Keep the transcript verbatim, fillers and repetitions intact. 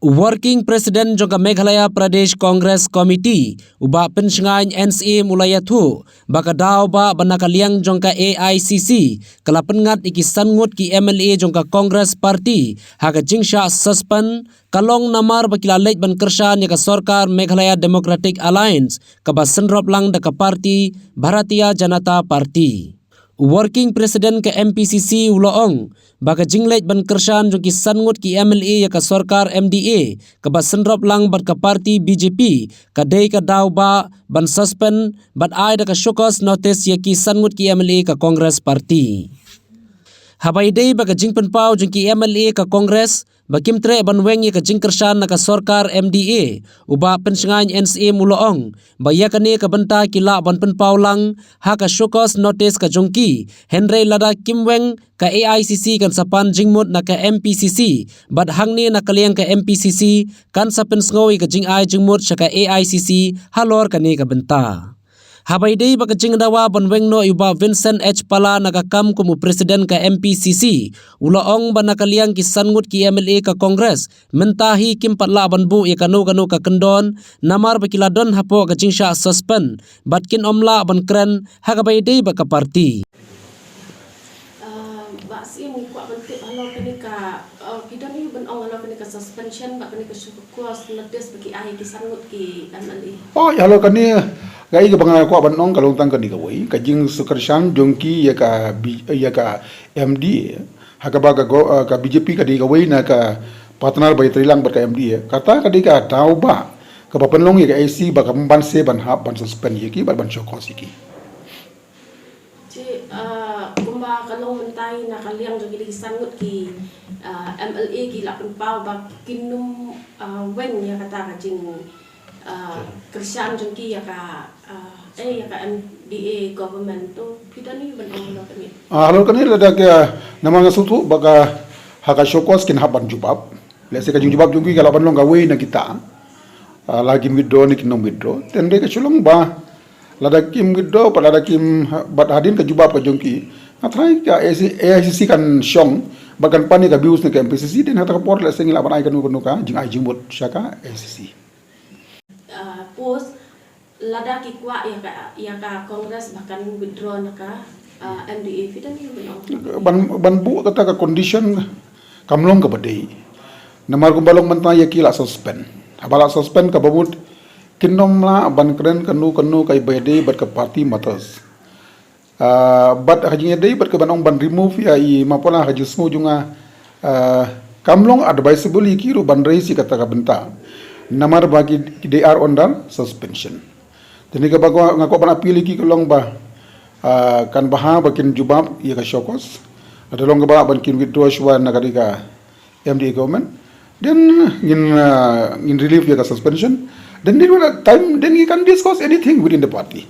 Working President jong ka Meghalaya Pradesh Congress Committee, u Bah Pynshngain N Syiem u la ïathuh ba ka daw ba, ba na ka liang jong ka A I C C ka la pynngat ïa ki san ngut ki M L A jong ka Congress Party ha ka jingshah suspend, ka long namar ba ki la leit ban kyrshan ïa ka sorkar Meghalaya Democratic Alliance kaba synrop lang da ka party Bharatiya Janata Party. U Working President ka M P C C u la ong ba ka jingleit ban kyrshan jong ki san ngut ki M L A ïa ka sorkar M D A kaba synrop lang bad ka party B J P ka dei ka daw ba ban suspend bad ai da ka show cause notice ïa ki san ngut ki M L A ka Congress Party. Haba ïadei bad ka jingpynpaw jong ki M L A ka Congress ba kim treh ban weng ïa ka jingkyrshan na ka sorkar M D A, u Bah Pynshngain N Syiem u la ong ba ïa kane ka bynta ki lah ban pynpaw lang ha ka show cause notice ka jong ki, hynrei lada kim weng, ka A I C C kan sa pan jingmut na ka M P C C, bad hangne na ka liang ka M P C C kan sa pynsngew ïa ka jingai jingmut sha ka A I C C halor kane ka bynta. Haba ïadei bad ka jingdawa ban weng noh ïa u Bah Vincent H Pala na ka kam kum u President ka M P C C, u la ong ba na ka liang ki san ngut ki M L A ka Congress mynta hi kim pat lah ban buh ïa kano kano ka kyndon namar ba ki la don hapoh ka jingshah suspend bad kin ym lah ban kren ha kaba ïadei bad ka party. Ah, Bah Syiem, ngi kwah ban tip halor kane ka, ah, phi don ïa u ban ong halor kane ka suspension bad kane ka show cause notice ba ki ai ki san ngut ki M L A. Oh, ïa halor kane, ka ïa kaba nga kwah ban ong ka long tang kane kawei, ka jingkyrshan jong ki ïa ka B-, ïa ka M D A, ha kaba ka go-, ah, ka B J P ka dei kawei na ka partner ba ïatrei lang bad ka M D A. Kata ka dei ka daw ba kaba pynlong ïa ka A I C C ba ka ban se ban hap ban suspend ïa ki bad ban show cause ïa ki. Te, ah, kumba ka long mynta hi na ka liang jong ki dei ki san ngut ki, ah, M L A ki la pynpaw ba kin ym, ah, weng ïa kata ka jing, ah, kyrshan jong ki ïa ka, ah, eh, ïa ka M D A government. To phi don ïa u ban ong halor kane? Ah, halor kane lada ka, namar nga sngewthuh ba ka, ha ka show cause kin hap ban jubab. Lehse ka jingjubab jong ki ka lah ban long kawei na kita. Ah, la kim withdraw ne kim nym withdraw. Te hynrei ka shu long ba lada kim withdraw bad lada kim, bad hadien ka jubab ka jong ki, nga tharai ka A I C C kan shong bad kan pan ïa ka views na ka M P C C, te ha kata ka por lehse ngi lah ban ai kano kano ka jingai jingmut sha ka A I C C. Ah, post lada ki kwah ïa ka, ïa ka Congress ba kan withdraw na ka, ah, M D A, phi don ïa u ban ong? Ban, ban buh kata ka condition kam long kaba dei. Namar kumba long mynta ïa ki la suspend. Haba la suspend kaba mut kin nym lah ban kren kano kano kaba ïadei bad ka party matters. Ah, bad ha ka jingïadei bad ka ban ong ban remove ïa i Mapala, ha ka jingsngew jong nga, ah, kam long advisable ïa ki ruh ban raise ïa kata ka bynta. Namar ba ki, ki they are under suspension. Te kane kaba nga kwah ban appeal ïa ki ka long ba, ah, kan bha ba kin jubab ïa ka show cause. Lada long kaba lah ban kin withdraw shuwa na ka dei ka M D A government, then ngin, ah, ngin relieve ïa ka suspension. Then during that time, then you can discuss anything within the party.